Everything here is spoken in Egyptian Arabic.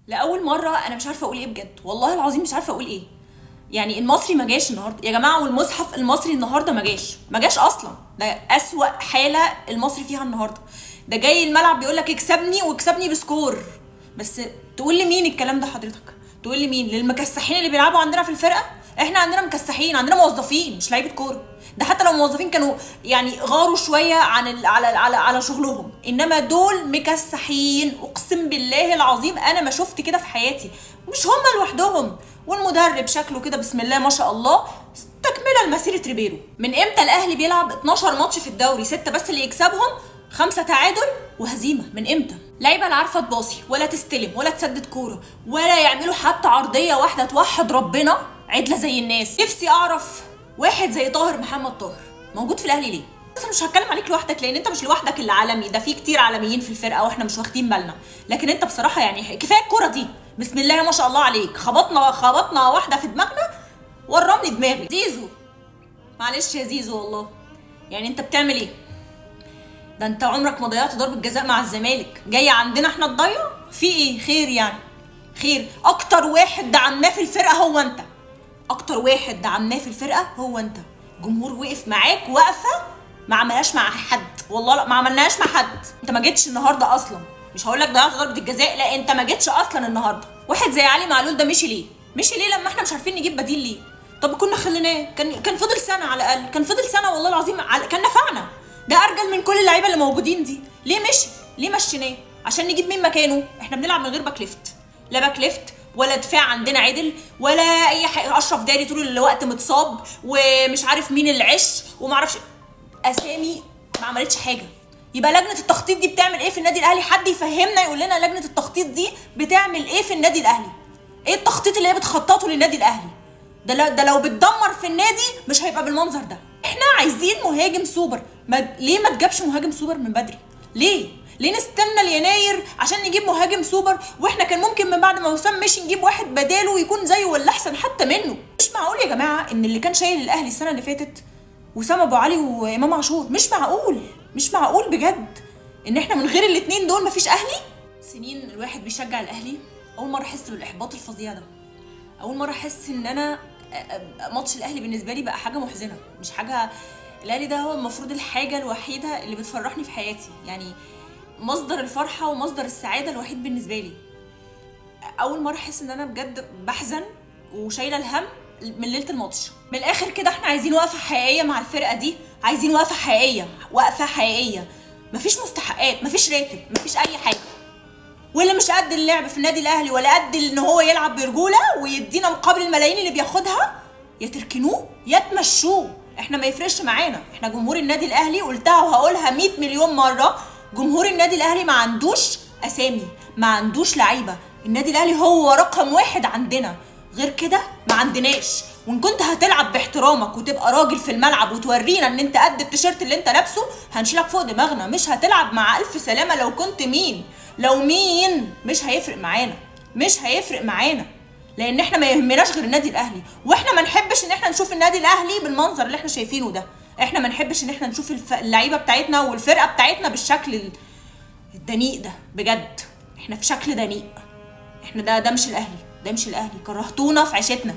لاول مرة انا مش عارفه اقول ايه بجد، والله العظيم مش عارفه اقول ايه. يعني المصري ما جاش النهارده يا جماعة، والمصحف المصري النهارده ما جاش، ما جاش اصلا. ده اسوأ حاله المصري فيها النهارده. ده جاي الملعب بيقول لك اكسبني واكسبني ب score. بس تقول لمين الكلام ده حضرتك؟ تقول لمين؟ للمكسحين اللي بيلعبوا عندنا في الفرقة؟ احنا عندنا مكسحين، عندنا موظفين مش لعيبة كورة. ده حتى لو موظفين كانوا يعني غاروا شوية عن ال على على على شغلهم، انما دول مكسحين. اقسم بالله العظيم انا ما شفت كده في حياتي. مش هما لوحدهم، والمدرب شكله كده بسم الله ما شاء الله تكمله لمسيره ريبيرو. من امتى الاهلي بيلعب 12 ماتش في الدوري، 6 بس اللي يكسبهم، 5 تعادل وهزيمة؟ من امتى؟ لعيبة لا عارفه تباصي ولا تستلم ولا تسدد كورة ولا يعملوا حتى عرضية واحدة توحد ربنا عدله زي الناس. نفسي اعرف واحد زي طاهر محمد طاهر موجود في الاهلي ليه؟ بس مش هتكلم عليك لوحدك لان انت مش لوحدك اللي عالمي، ده في كتير عالميين في الفرقة واحنا مش واخدين بالنا. لكن انت بصراحة يعني كفاية الكورة دي، بسم الله ما شاء الله عليك، خبطنا واحدة في دماغنا ورمني دماغي. زيزو معلش يا زيزو والله، يعني انت بتعمل ايه؟ ده انت عمرك ما ضيعت ضربه جزاء مع الزمالك، جاي عندنا احنا تضيع؟ في ايه؟ خير يعني، خير. اكتر واحد دعمناه في الفرقة هو انت، اكتر واحد دعمناه في الفرقة هو انت. الجمهور وقف معاك وقفه ما عملهاش مع حد، والله لا ما عملناهاش مع حد. انت ما جيتش النهارده اصلا، مش هقول لك ضيعت ضربه الجزاء، لا انت ما جيتش اصلا النهارده. واحد زي علي معلول ده مشي ليه؟ مشي ليه لما احنا مش عارفين نجيب بديل ليه؟ طب كنا خليناه، كان فضل سنة على الاقل، كان فضل سنة والله العظيم، كان نفعنا. ده ارجل من كل اللعيبة اللي موجودين دي. ليه مشي؟ ليه مشيناه؟ عشان نجيب مين مكانه؟ احنا بنلعب من غير back left، لا back left ولا دفاع عندنا عدل ولا اي حاجة. اشرف داري طول الوقت متصاب ومش عارف مين العش وما اعرفش اسامي، ما عملتش حاجة. يبقى لجنة التخطيط دي بتعمل ايه في النادي الاهلي؟ حد يفهمنا يقول لنا لجنة التخطيط دي بتعمل ايه في النادي الاهلي؟ ايه التخطيط اللي هي بتخططه للنادي الاهلي؟ ده لو بتدمر في النادي مش هيبقى بالمنظر ده. احنا عايزين مهاجم سوبر، ليه ما تجابش مهاجم سوبر من بدري؟ ليه؟ ليه نستنى ليناير عشان نجيب مهاجم سوبر واحنا كان ممكن من بعد ما وسام مشي نجيب واحد بداله ويكون زيه ولا احسن حتى منه؟ مش معقول يا جماعة ان اللي كان شايل الاهلي السنة اللي فاتت وسام ابو علي وامام عاشور، مش معقول، مش معقول بجد ان احنا من غير الاتنين دول مفيش اهلي. سنين الواحد بيشجع الاهلي، اول مرة احس بالاحباط الفظيع ده، اول مرة احس ان انا ماتش الاهلي بالنسبة لي بقى حاجة محزنه، مش حاجة. الاهلي ده هو المفروض الحاجة الوحيدة اللي بتفرحني في حياتي، يعني مصدر الفرحة ومصدر السعادة الوحيد بالنسبة لي. اول مرة احس ان انا بجد بحزن وشايله الهم من ليلة الماتش. من الاخر كده احنا عايزين وقفه حقيقية مع الفرقة دي، عايزين وقفه حقيقية، وقفه حقيقية. مفيش مستحقات، مفيش راتب، مفيش اي حاجة. واللي مش قد اللعب في النادي الاهلي ولا قد ان هو يلعب برجوله ويدينا مقابل الملايين اللي بياخدها، يا تركنوه يا تمشوه. احنا ما يفرقش معانا، احنا جمهور النادي الاهلي، قلتها وهقولها 100 مليون مرة، جمهور النادي الاهلي ما عندوش اسامي، ما عندوش لعيبة. النادي الاهلي هو رقم واحد عندنا، غير كده ما عندناش. وان كنت هتلعب باحترامك وتبقى راجل في الملعب وتورينا ان انت قد التيشيرت اللي انت لابسه، هنشيلك فوق دماغنا. مش هتلعب مع الف سلامه لو كنت مين، لو مين، مش هيفرق معانا، مش هيفرق معانا، لان احنا ما يهمناش غير النادي الاهلي. واحنا ما نحبش ان احنا نشوف النادي الاهلي بالمنظر اللي احنا شايفينه ده. احنا ما نحبش ان احنا نشوف اللعيبة بتاعتنا والفرقة بتاعتنا بالشكل الدنيء ده بجد. احنا في شكل دنيء، احنا ده مش الاهلي، ده مش الاهلي. كرهتونا في عيشتنا.